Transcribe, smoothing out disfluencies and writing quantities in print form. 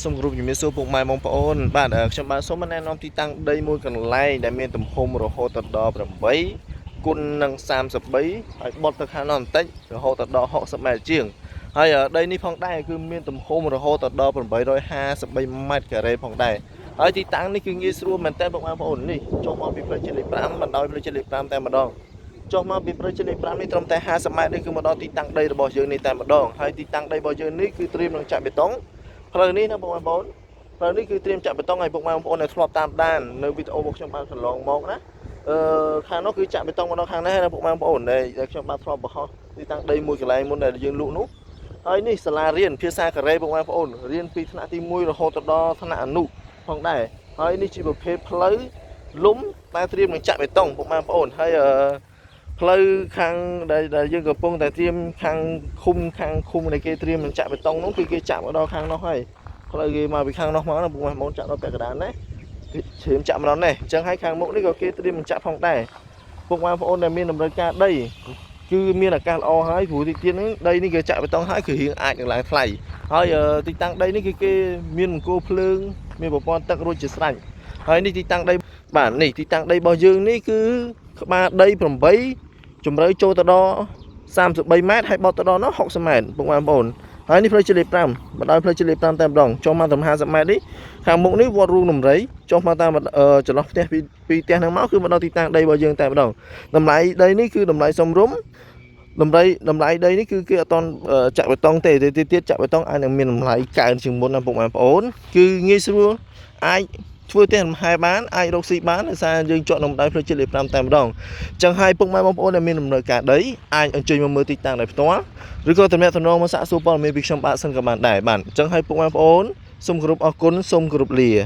សូមគោរពជំរាបសួរពុកម៉ែបងប្អូនបាទអឺខ្ញុំបាទសូមណែនាំទីតាំងដីមួយកន្លែងដែលមានទំហំរហូតដល់8គុណនឹង33ហើយបត់ទៅខាងនោះបន្តិចរហូតដល់60ម៉ែត្រជាងហើយដីនេះផងដែរគឺមានទំហំរហូតដល់853ម៉ែត្រការ៉េផងដែរហើយទីតាំងនេះគឺងាយស្រួលមែនតើពុកម៉ែបងប្អូននេះចុះមកពីផ្លូវជាតិលេខ5បណ្ដោយផ្លូវជាតិលេខ5តែម្ដងចុះមកពីផ្លូវជាតិលេខ5នេះត្រឹមតែ50ម៉ែត្រនេះគឺមកដល់ទីតាំងដីរបស់យើងនេះតែម្ដងហើយទីតាំងដីរបស់យើងនេះគឺត្រៀមនឹងចាក់បេតុងផ្លូវនេះណាបងប្អូនផ្លូវនេះគឺត្រៀមចាក់បេតុងឲ្យពុកម៉ែបងប្អូនដែលធ្លាប់តាមដាននៅវីដេអូរបស់ខ្ញុំបានកន្លងមកណាអឺខាងនោះគឺចាក់បេតុងមកដល់ខាងនេះណាពុកម៉ែបងប្អូនដែលខ្ញុំបានធ្លាប់បង្ហោះទីតាំងដីមួយកន្លែងមុនដែលយើងលក់នោះហើយនេះសាលារៀនភាសាកូរ៉េពុកម៉ែបងប្អូនរៀនពីថ្នាក់ទី1រហូតដល់ថ្នាក់អនុផងដែរហើយនេះជាប្រភេទផ្លូវលំតែត្រៀមនឹងចាក់បេតុងពុកម៉ែបងប្អូនហើយអឺផ្លូវខាងដែលដែលយើងកំពុងតែត្រៀមខាងឃុំខាងឃុំដែលគេត្រៀមនឹងចាក់បេតុងនោះគឺគេចាក់មកដល់ខាងនោះហើយផ្លូវគេមកពីខាងនោះមកណាពុកម៉ែបងប្អូនចាក់ដល់ពាក់កណ្ដាលណាគេត្រៀមចាក់មកដល់នេះអញ្ចឹងហើយខាងមុខនេះក៏គេត្រៀមនឹងចាក់ផងដែរពុកម៉ែបងប្អូនដែលមានតម្រូវការដីគឺមានឱកាសល្អហើយព្រោះទីទៀតហ្នឹងដីនេះគេចាក់បេតុងហើយគឺរៀងអាចនឹងឡើងថ្លៃហើយទីតាំងដីនេះគឺគេមានមង្គលភ្លើងមានប្រព័ន្ធទឹករួចជាស្រេចហើយនេះទីតាំងដីបាទនេះទីតាំងដីរបស់យើងនេះគឺក្បាលដី8ជម្រៅចូលទៅដល់33ម៉ែត្រហើយបត់ទៅដល់នោះ60ម៉ែត្រពុកម៉ែបងប្អូនហើយនេះផ្លូវជាតិលេខ5បណ្ដោយផ្លូវជាតិលេខ5តែម្ដងចុះមកត្រឹម50ម៉ែត្រនេះខាងមុខនេះវត្តរូងដំរីចុះមកតាមចន្លោះផ្ទះពីពីផ្ទះហ្នឹងមកគឺមកដល់ទីតាំងដីរបស់យើងតែម្ដងតម្លៃដីនេះគឺតម្លៃសមរម្យតម្លៃតម្លៃដីនេះគឺគេអត់តន់ចាក់បេតុងទេទេទៀតចាក់បេតុងអាចនឹងមានតម្លៃកើនជាងមុនណាពុកម៉ែបងប្អូនគឺងាយស្រួលអាចធ្វើផ្ទះលំហែបានអាចរកស៊ីបានដោយសារយើងជាប់នឹងបណ្ដោយផ្លូវជាតិលេខ5តែម្ដងចឹងហើយពុកម៉ែបងប្អូនដែលមានតម្រូវការដីអាចអញ្ជើញមកមើលទីតាំងដោយផ្ទាល់ឬក៏តំណាក់តំណងមកសាកសួរព័ត៌មានពីខ្ញុំបាទសិនក៏បានដែរបាទអញ្ចឹងហើយពុកម៉ែបងប្អូនសូមគោរពអរគុណសូមគោរពលា។